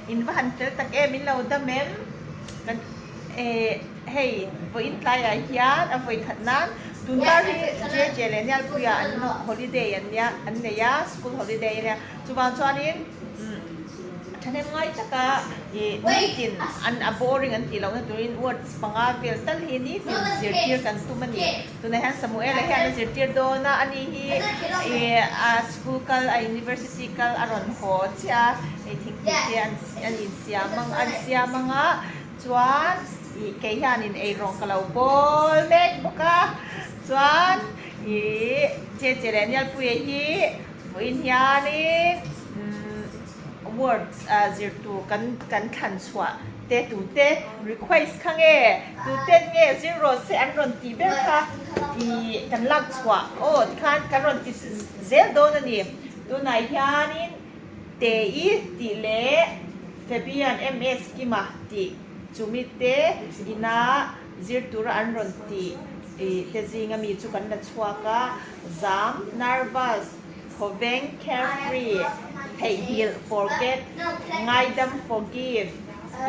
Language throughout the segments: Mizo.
In va han fel tak em, in lo dam em? Kan eh hei vawiin tlaiah hian a vawi khat nan tunkar hi JJ leh Nialpuia an holiday an nia an nei a, school holiday a nia. Chuvang chuanin umm thahnem ngai taka ih nitin an a boring an tih lohna turin words panga vel tal hi nitin zirtir kan tum a ni. Tunah hian Samuela hian a zirtir dawn a, ani hi ih a school kal a university kal a rawn haw chiah a, hei thingpui te an an insiam ang an siam ang a, chuan ih kei hianin eirawng ka lo bawl mek bawk a, chuan ih Cheche leh Nialpuia hi vawiin hianin umm words ah zir tur kan kan thlan chhuah te tute request kha nge tuten nge zir rawh se an rawn tih ber kha ih kan lak chhuah aw tikhan kan rawn ti zel dawn a ni tunah hianin Tei tih leh Fabian MS Kima tih chumi te ina zir tura an rawn tih ih te zinga mi chu kan la chhuak a zam nervous Thawveng, carefree, theihnghilh, forget, ngaidam, forgive,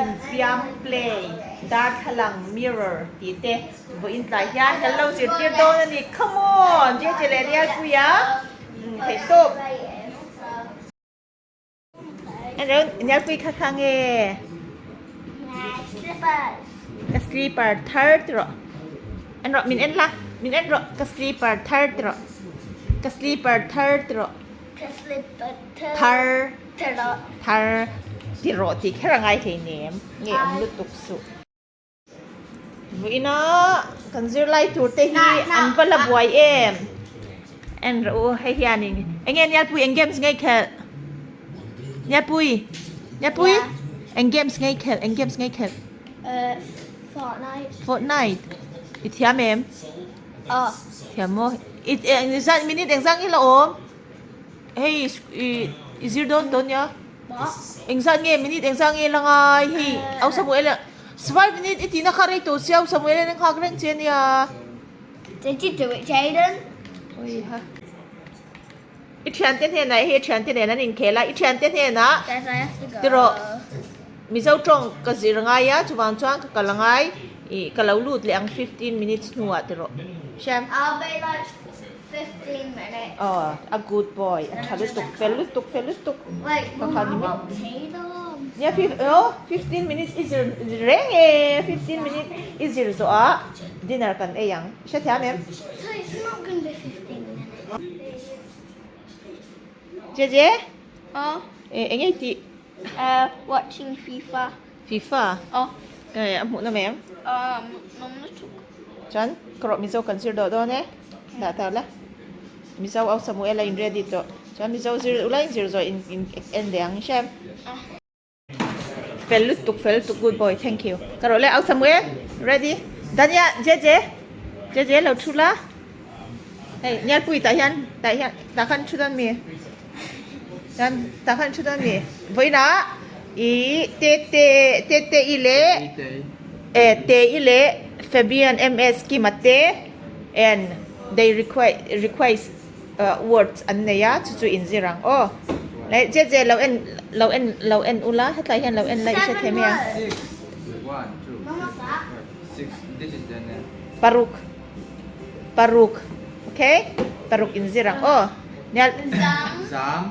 infiam, play, darthlalang, mirror, tih te vawiin tlai hian kan lo zirtir dawn a ni. Come on! Jeje leh Rialpuia theihtawp. Rialpui kha kha nge? Ka slipper thar ti rawh. En rawh min en la min en rawh ka slipper thar ti rawh ka slipper thar ti rawh Ka slipper thar thar rawh thar ti rawh tih kher a ngai hleinem nge awm lutuk suh. Vawiina kan zirlai tur te hi an va la buai em en rawh u hei hianin eng nge Nialpui eng games nge i khelh Nialpui Nialpui eng games nge i khelh eng games nge i khelh. Fortnite. Fortnite. I thiam em? Aw. Thiam maw? I eng zan minute eng zan nge la awm? Hei i i zir dawn tawh nia. Eng zan nge minute eng zan nge la ngai hei au Samuel a 5 minute i tihna kha rei tawh sia au Samuel a nghak reng che nia. Did you do it Jayden? Oi ha. I thiante hnenah hei thiante nen an inkhel a, i thiante hnenah tiraw Mizo tawng ka zir ngai a chuvang chuan ka kal angai ih ka lo lut leh ang 15 minutes hnuah tiraw Shem Aw a good boy a tha lutuk fel lutuk fel lutuk ka kha ni mai Nia aw 15 minutes i zir reng e 15 minutes i zir zawh ah dinner kan ei ang hrethiam em? Jeje? Oh. Eh, eng nge tih? Watching FIFA. FIFA? Oh. Eh, a hmuh na em? Um, nom na chuk. Chuan, ka rawh Mizo kan zir dawh dawn e. Dah ta la. Mizo au Samuel a in ready tawh. Chuan Mizo zir ula in zir zawh in in en leh ang hriam. Fel lutuk fel lutuk good boy thank you ka rawh le au Samuel ready Dania Jeje Jeje lo thu la hei Nialpui tah hian tah hian tah khan thu dawn mi chuan tah khan thu dawn mi vawiinah i te te te te i leh e te i leh Fabian MS Kima te and they request request Words an nei a, chu chu inzir ang aw. Leh je je lo en lo en lo en ula hetlai hian lo en la i hre thei mai ang. Paruk paruk ok paruk inzir ang aw. Nia zam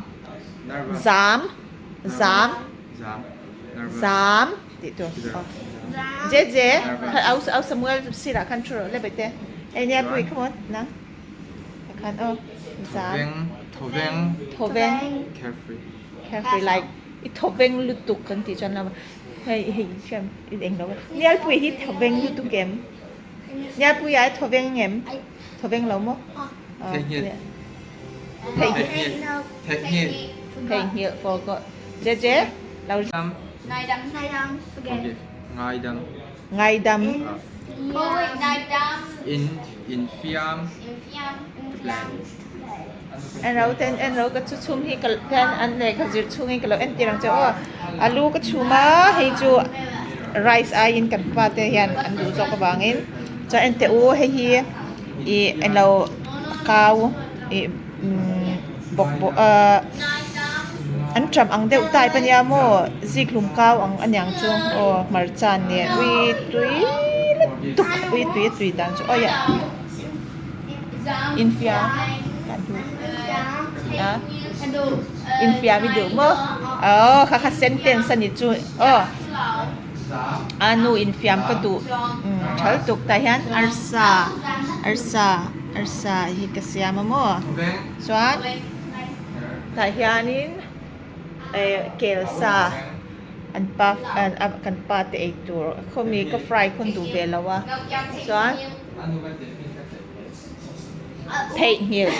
zam zam tih tur aw. Je je au au Samuel sirah khan thu rawh le baite. Hei nia pui come on nang. Pakhat aw. Zan. Thawveng. Thawveng. Carefree. Carefree like i thawveng lutuk kan tih chuan lama hei hei hriam i eng lo Nialpui hi thawveng lutuk em? Nialpui ah i thawveng em? Thawveng lo maw? Theihnghilh. Theihnghilh. Theihnghilh. Theihnghilh forgot. Je je lo. Dam. Ngaidam. Ngaidam. Forgive. Ngaidam. Ngaidam. In infiam plan. En ro ten en ro ka chu chhum hi ka ten an lehkha zir chhungin ka lo entir ang che aw. Alu ka chhum a hei chu rice aiin kan pa te hian an duh zawk avangin chuan en teh u hei hi ih englo kau ih umm bawk bawk ahh. Anṭam ang deuh type ania maw zikhlum kau ang aniang chu aw hmarcha nen ui tui lutuk ui tui a tui dan chu awi a infiam a infiam i duh maw aw kha kha sentence ani chu aw a nu infiam ka duh tha lutuk tah hian arsa arsa arsa hi ka siam a maw chuan. Tah hianin eh kel sa an pa kan pa te ei tur khawmi ka fry khawn duh ve lo a chuan theihnghilh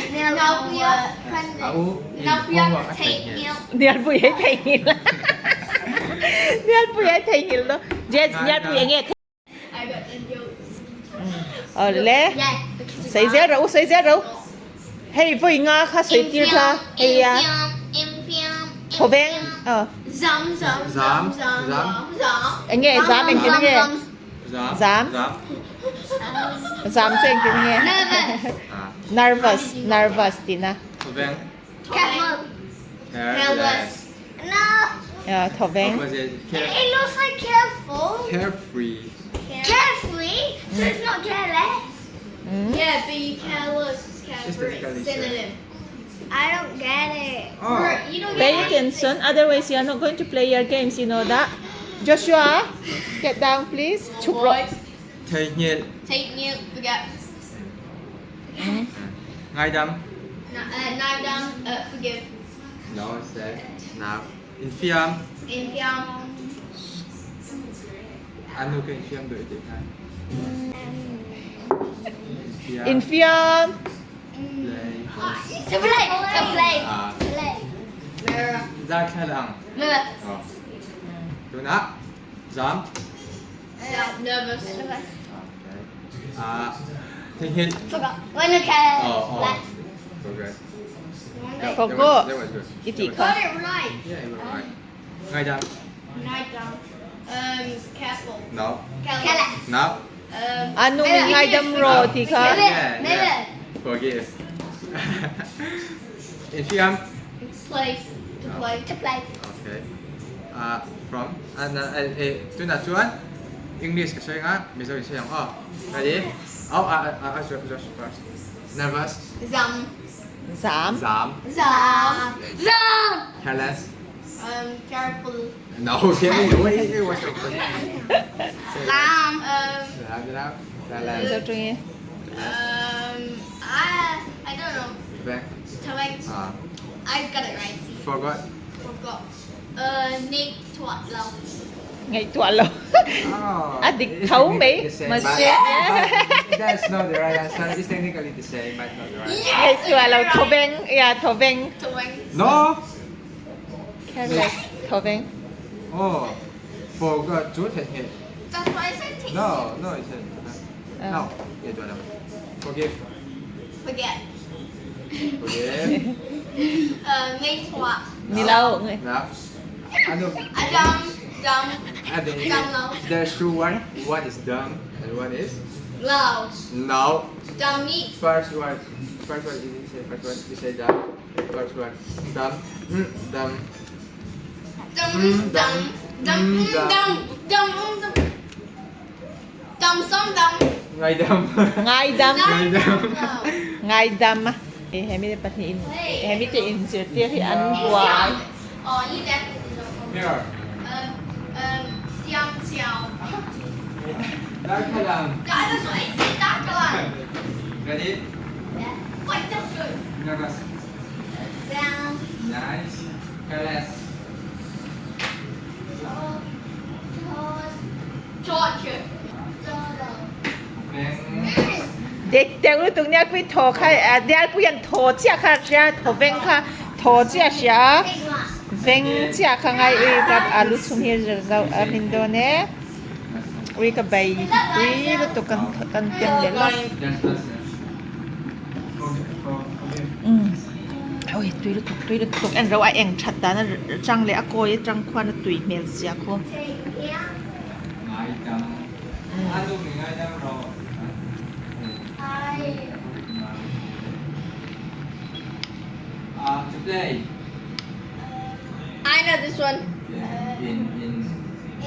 Nialpui ei theihnghilh Nialpui ei theihnghilh no Nialpui enge Awle sawi zel rawh u sawi zel rawh u hei vawi nga kha sawi tir kha hei a thawveng aw eng nge zam engtin nge zam zam chu engtin nge nervous nervous tihna Aw thawveng. Pay attention otherwise you are not going to play your games you know that. Joshua get down please chhuk rawh. Ngaidam. No, say now. Infiam. Anu ka infiam duh i tih khan. Infiam. Play. Darthlalang. Oh. Tunah zam. Nervous. Okay. Ah, theihnghilh. Forgot. When okay. Oh, oh. Forgot. Forgot. That was good. I tih kha. Got it right. Yeah, you were right. Ngaidam. Ngaidam. Um, careful. No. Careless. No. Um, Anu min ngaidam rawh tih kha. Yeah, yeah. Forgive. Infiam. Play. To play. To play. Okay. Ah, from ah, na eh, eh, tunah chuan English ka sawi anga Mizo in sawi ang aw. Ready? Oh, ah, ah, ah, Josh, first. Nervous. Zam. Zam. Zam. Zam. Zam. Careless. Um, careful. No, okay. Wait, wait, wait. Zam. Um, Zam, zam. Careless. Mizo tawngin. um, I, I don't know. Back. Taweng. Ah, I got it right. forgot. Forgot. Uh, Nate Tuat Lo. Ngaihtuah lo. Oh, A dik it's tho technically mai the same, mahse but- but That's not the right answer. It's technically the same, but not the right. Ngaihtuah lo thawveng ya thawveng. Taweng. No. Careless thawveng. Oh, forgot chu theihnghilh. That's what I said. Take No, no, it's not. No, ngaihtuah lo. Forgive. Forget. Forgive. Uh, Nate Tuat. Ni lo. No. Ano? A dumb, dumb, I think Dumb lo. there's two one. One is dumb and one is low. no. Dummy. First one. First one you didn't say first one. You say dumb. First one. Dumb. Dumb. Dumb, Mm, dumb, dumb. dumb, Mm, dumb, dumb. dumb, dumb, dumb, some dumb. Ngaidam. Ngaidam. Ngaidam. Ngaidam. He mi te pahnih in he mi te in zirtir hi an buai. Oh, you definitely don't know. Mirror. Um, um, xiang xiao. Darthlalang. That's what I said, that one. Ready? Yeah. Wait, don't go. Nervous. Down. Nice. Careless. Torture. Veng. Dik deuh lutuk Nialpui thaw kha Nialpui an thaw chiah kha hria thawveng kha thaw chiah hria veng chiah kha ngai ui ka alu chhum hi zauh a hmin dawn e ui ka bai tui lutuk kan kan tem leh lawk ui tui lutuk tui lutuk en ro a eng that dan a chang leh a kawi atang khuan a tui hmel zia khu. This one. In in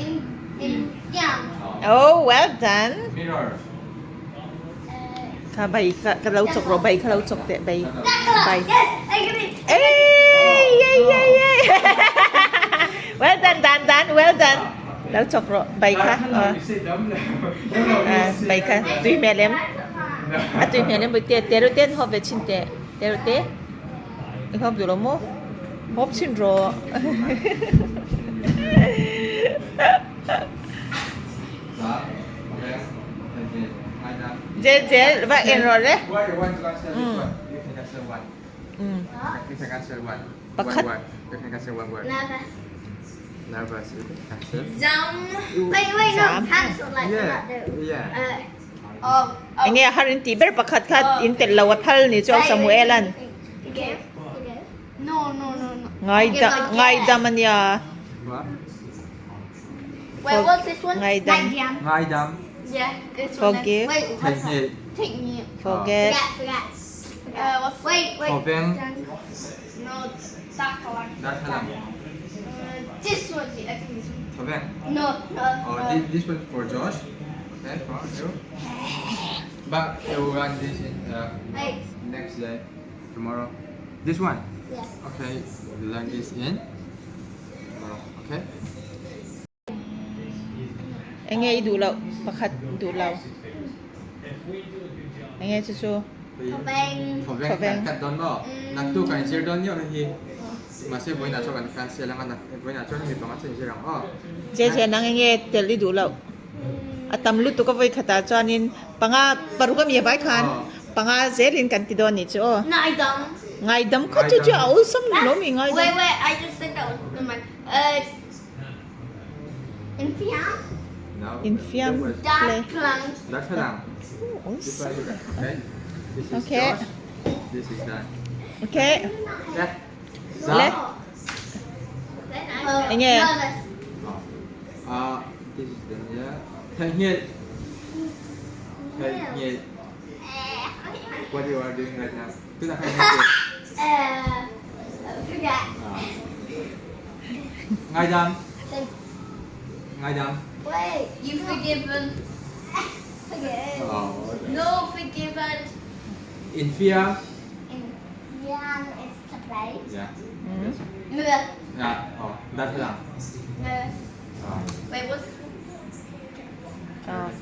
In in yeah. Oh, well done. Mirror. Kha bai kha ka lo chawk rawh bai kha lo chawk teh bai bai. Yes, I get it. Ey yay yay yay. Well done Dan Dan well done. Lo chawk rawh bai kha. Bai kha tui hmel em. A tui hmel em te te ru ten hawp ve chin teh te ru te. I hawp duh lo maw? Hawp chin rawh. Zel zel va en rawh le. Pakhat. Zam. Enge a har in tih ber pakhat kha in telh lo a phal ni chuan Samuel an ngaidam a nia. Ngaidam. Forgive. Forget. Okay, for you. But you run this in next day, tomorrow. This one? Yeah. Okay, learn this in tomorrow. Okay? Enge i duh loh pakhat duh lo. Enge chu chu? Thawveng. Thawveng kan kat dawn maw? Naktu kan inzir dawn niau hei hi. Mahse vawiinah chuan kan cancel anga vawiinah chuan hemi panga chu inzir ang aw. Che che nang enge tel i duh loh? A tam lutuk a vawi khatah chuanin panga paruk a mi a vai khan panga zelin kan ti dawn nih chu aw. Ngaidam. Ngaidam kha chu chu a awlsam ni lo mi ngaidam. Wait wait I just said that was never mind. Uh Infiam. Infiam. Darklang. Darklang. Awlsam. Okay. This is Okay. Josh. This is Dan. Okay. Yeah. Le. Enge. Ah, this is the yeah. Theihnghilh. Theihnghilh. What you are doing right now? Tunah khan enge? Forget. Ah. Ngaidam. Ngaidam. Wait, you forgiven. Forgive. Oh. No forgiven. Infiam. Infiam is to play. Yeah. Mm. Yeah. Oh, darthlalang. Ah. Wait, what's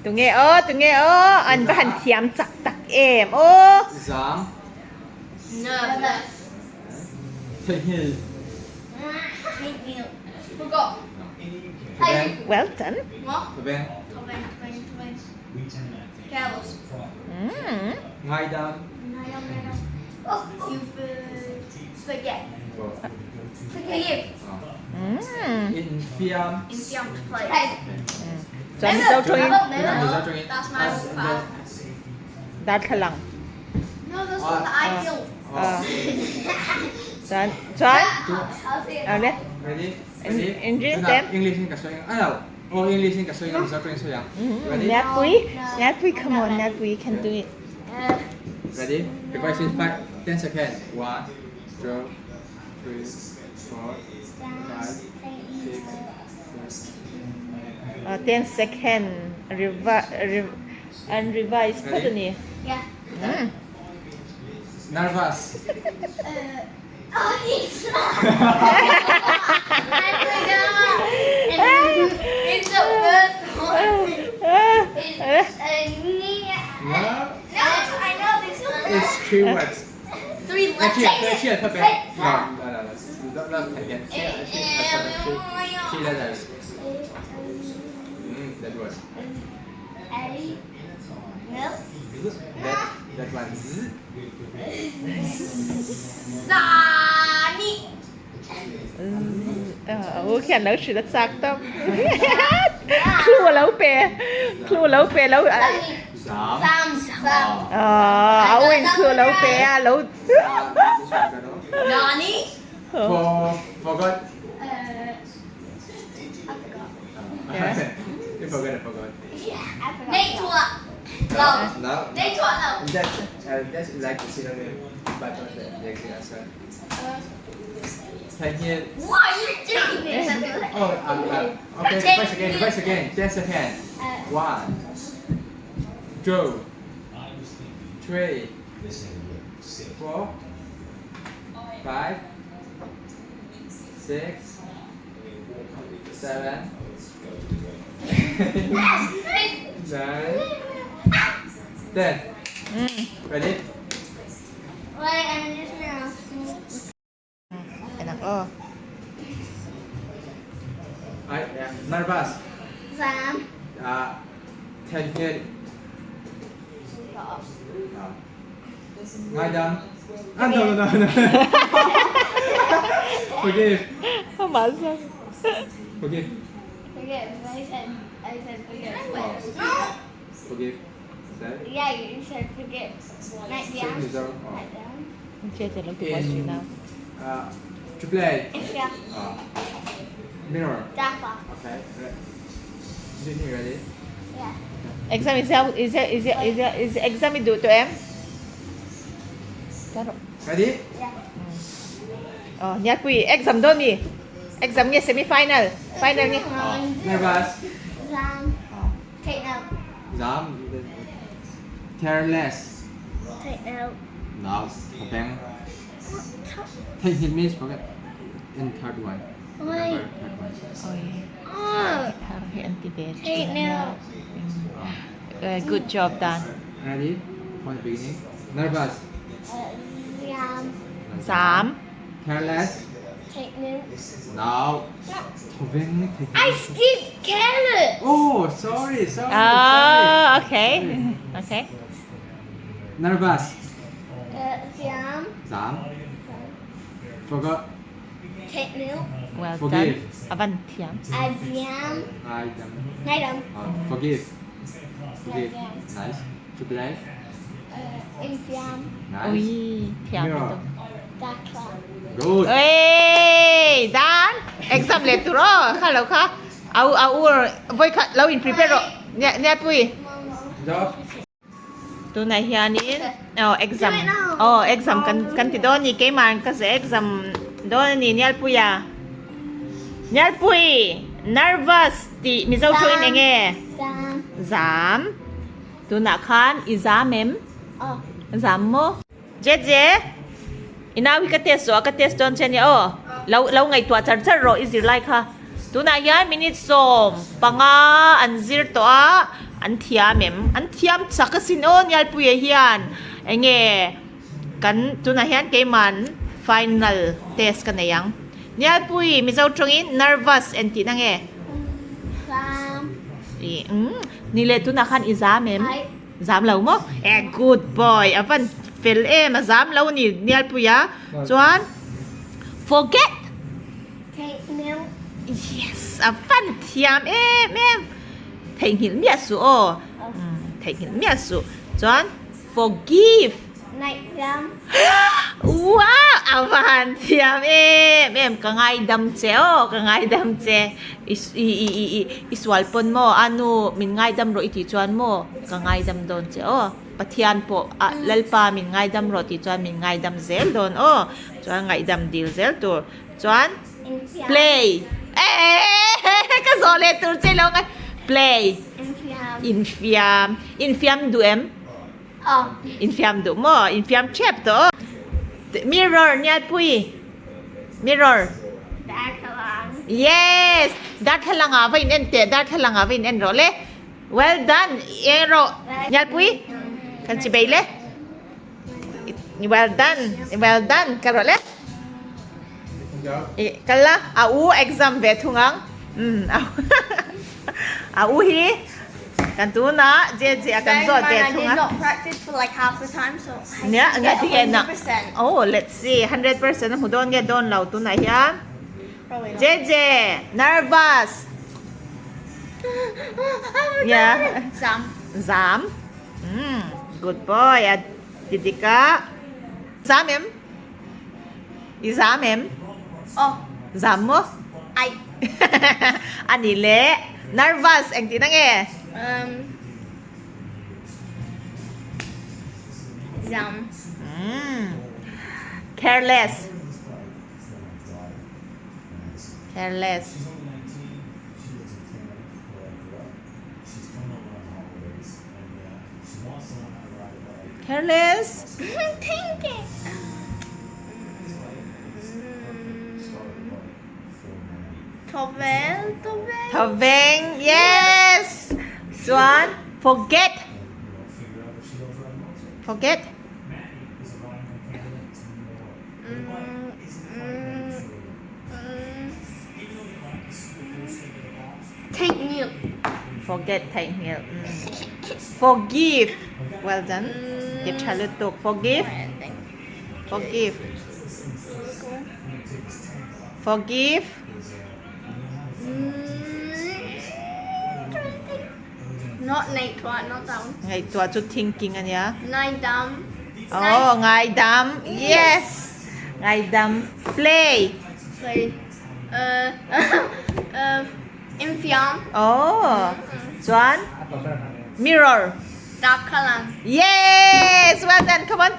Tunge aw, tunge aw, an va han thiam chak tak em aw. Zam. Nervous. Theihnghilh. Forgot. Thawveng. Well done. What? Thawveng. Thawveng, thawveng, thawveng. Careless. Mm. Ngaidam. Oh, you forget. Forgive. Mm. Infiam. Infiam to play. Chuan Mizo tawngin. Mizo tawngin. That's my foul. Darthlalang. No, that's not the ideal. Chuan chuan. Ale. Ready? Ready? Engine them. English in ka sawi ang ano? Oh, English in ka sawi ang Mizo tawngin sawi ang. Ready? Nyatpui. Nyatpui, come on, Nyatpui, you can do it. Ready? Because in 5, 10 seconds. 1, 2, 3, 4, 5, 6, 7, 10 second and revise phawt a ni. Yeah. Mm. Nervous. Oh, it's I forgot. It's the first one. It's No. No, I know this one. It's three words. Three letters. Actually, actually, alphabet. No, no, no, no. Not alphabet. Actually, alphabet. Three letters. That word. A. No. That that one. Z. Zani. Ờ, khian lo hrilh a chak tawp. Clue a lo pe. Clue a lo pe lo. Zam. Zam. Zam. Ờ, a uin clue a lo pe a lo. Nani. For forgot. I forgot. Yeah. You forgot, I forgot. Yeah, I forgot. Nate what? Lo. No. Dei chuah lo. That, that's like the synonym, but not the exact answer. Theihnghilh. Why are you doing this? Oh, okay, reverse again, reverse again. 10 seconds. 1, 2, 3, 4, 5, 6, 7, 8, 9, 10. Ready? Wait, I'm just gonna. Anak oh. I, yeah. Nervous. Zam. Theihnghilh. Ngaidam. Ah, no, no, no, no. Forgive. Masa. Forgive. Forgive. I said forgive. Oh. Forgive. Say. Yeah, you said forgive. Night Say down. Mizo. Oh. Night down. Che che lo tu qua now. To play. Yeah. Mirror. Dapper. Okay. Do you ready? Yeah. Exam is is is is is exam i du to em? Taro. Ready? Yeah. Oh, nya pui exam don mi. Exam nge semi final. Final nge. Nervous. Zam. Take note. Zam. Careless. Take note. No. Okay. Take it means forget. In third one. Wait. Remember, third one. Oi. Oh. Harang hi anti Take note. Good job Dan. Ready? From the beginning. Nervous. Zam. Zam. Careless. Take note. No. I skipped careless. Oh, sorry, sorry, Oh, okay. Okay. sorry. Nervous. Zam. Zam. Forgot. Take note. Well Forgive. done. Avan thiam. I zam. I dam. Night down. Forgive. Forgive. Nice. To play. In zam. Nice. Ui, thiam Mirror. to. Dakla. Good. Ê, Dan, exam le tu ro, kha lo kha. Au au voi kha lo in prepare ro. Nya nya pui. Job. Tu na hianin oh exam. Do it now. Oh, exam kan kan ti don ni ke man ka se exam don ni nyal puya. Nyal pui nervous ti mizo thu in enge. Zam. Zam. Tu na khan i zam em. Oh. Zam mo. Je je. Inawi ka test so ka test don chen ya o. Lo lo ngai tua char char ro i zir lai kha. Tu na hian minute som panga an zir to a an thiam em an thiam chak asin aw Nialpuia hian enge kan tunah hian keiman final test ka nei ang Nialpui Mizo tawngin nervous en tih na nge i umm ni leh tunah khan i zam em zam lo maw e good boy a van fel em a zam lo ni Nialpuia chuan forget Yes, a fan thiam em em. Theihnghilh miah suh aw. Theihnghilh miah suh. Chuan forgive. Wow, a van thiam em em. Ka ngaidam che aw, ka ngaidam che. I i i i i sual pawn maw a nu min ngaidam rawh i tih chuan maw ka ngaidam dawn che aw. Pathian pawh a Lalpa min ngaidam rawh tih chuan min ngaidam zel dawn aw. Chuan ngaihdam dil zel tur. Chuan play eehh ka zawh leh tur che lo ngai play infiam infiam duh em infiam duh maw infiam thep tawh aw mirror Nialpui mirror yes darthlalang ah va in en teh darthlalang ah va in en rawh le well done eng rawh Nialpui kan chi bei le. Well done. Well done. Ka rawh le. I kal la. A u exam ve thung ang. Um a u hi kan tuna je je a kan zawt ve thung a. I did not practice for like half the time so I Nia should nga get ti nge na. 100%. Oh, let's see. 100% a hmu dawn nge dawn lo tunah hian. Probably not. Je je nervous. Yeah. Zam. Zam. Umm good boy a ti dik a zam em i zam em aw zam maw ai a ni le nervous eng tih na nge umm Exam. Mm. Careless. Careless. Careless. Thinking. Thawveng, thawveng. Thawveng. Yes. Chuan forget. Forget. Mm, mm, mm. Theihnghilh. Forget theihnghilh. Forgive. Well done. Ti tha lutuk. Forgive. Forgive. Forgive. Not ngaihtuah, not that one. Ngaihtuah chu thinking a nia. Ngaidam. Oh, ngaidam. Yes. Ngaidam. Play. Play. Uh, uh, infiam. Oh. Chuan mirror. Darkhalang. Yes. Well done. Come on.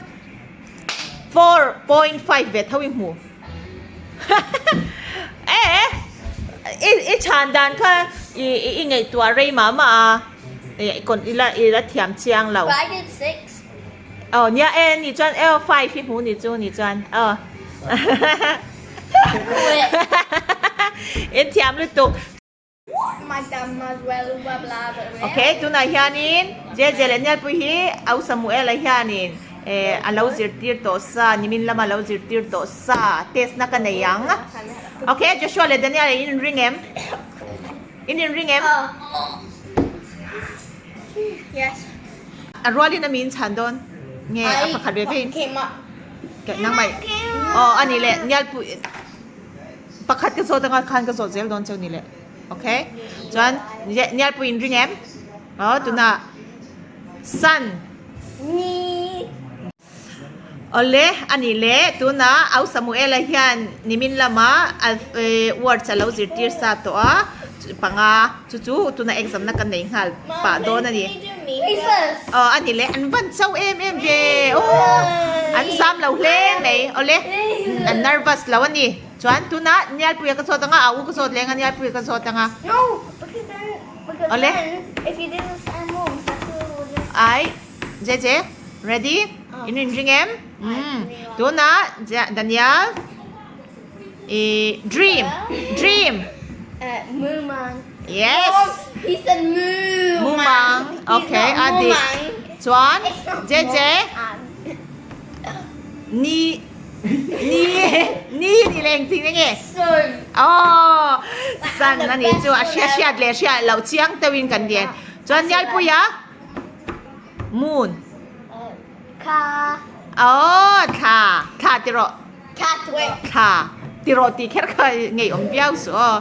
4.5 ve tho i hmu. E i i chhan dan kha i i ngaihtuah rei mah mah a i kawn ila ila thiam chiang lo. But I did 6. Aw nia e ni chuan e 5 i hmu ni chu ni chuan aw. In thiam lutuk. Ok, tunah hianin JJ leh Nialpui hi Au Samuela hianin eh a lo zirtir tawh sa, nimin lama lo zirtir tawh sa, test na ka nei ang. Ok, Joshua leh Daniel in inring em? In inring em? Yes. A rualin a mi in chhan dawn nge a pakhat ve ve in? Nangmah aw a nih leh Nialpui. Pakhat ka zawt anga khan ka zawt zel dawn cheu ni le. Ok. Chuan Nialpui in ring em? Aw tuna Sun. Ni. Awle a ni le tuna Au Samuela hian nimin lama words a lo zirtir sa tawh a panga chu chu tuna exam na kan nei nghal pah dawn a ni. Aw a ni le an van chau em em ve aw an zam lo hle mai awle an nervous lo a ni chuan tunah Nialpuia ka zawt anga a u ka zawt leng a Nialpuia ka zawt anga awle ai Jeje ready in in ring em umm tunah Daniel I dream dream yes mumang okay a dik chuan jeje ni ni ni ni leng thing enge oh san ani chu a hria hriat leh hriat loh chiang deuhin kan dian chuan Nialpuia moon oh thla thla ti rawh. Thla ti rawh tih kher kha ngeiawm viau suh aw.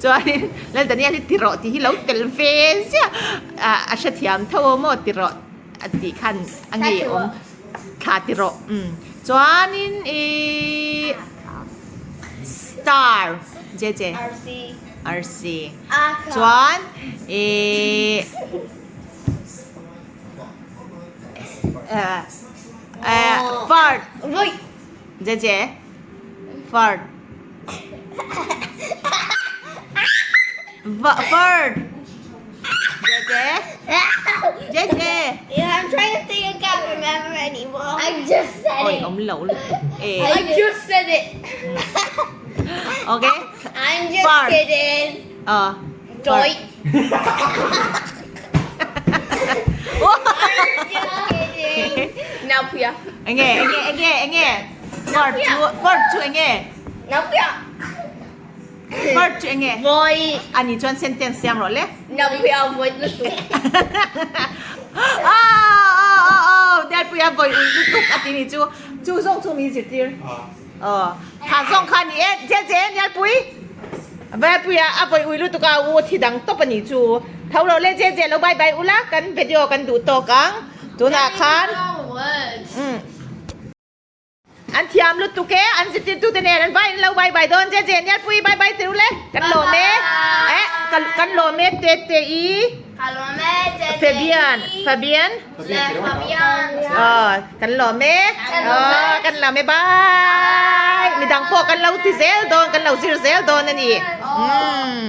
Chuanin Lal Daniel hi ti rawh tih hi lo tel ve ziah a a hrethiam tho aw maw ti rawh a tih khan a ngeiawm thla ti rawh umm. Chuanin ihh star jeje arsi chuan ihh fart. Jeje fart fart Jeje Jeje Yeah, I'm trying to think I can't remember anymore. I just said Oi it. awm lo lutuk e. I just said it. Okay. I'm just Fart. kidding. Fart. Doit. I'm just kidding. Now Puya. Enge enge enge enge fart chu fart chu enge Now Puya. Fart chu enge Void. Ani chuan sentence siam rawh le. Now Puya void lutuk. Oh oh oh Dad Puya void ui lutuk a ti ni chu chu zawng chu mi zirtir. Aw kha zawng kha ni e che che Nialpui Valpuia a vawi ui lutuk a u thi dang tawp a nih chu tho lo le che che lo bye bye ula kan video kan duh tawk ang tunah khan umm an thiam lutuk e an zirtirtu te nen an vai in lo bye bye dawn che che Nialpui bye bye tir ule kan lawm e eh. Kan lawm e Tete i. Ka lawm e Tete i. Fabian, Fabian. Fabian. Aw, kan lawm e. Aw, kan lawm e. Bye. Midang pawh kan lo ti zel dawn, kan lo zir zel dawn a ni. Umm.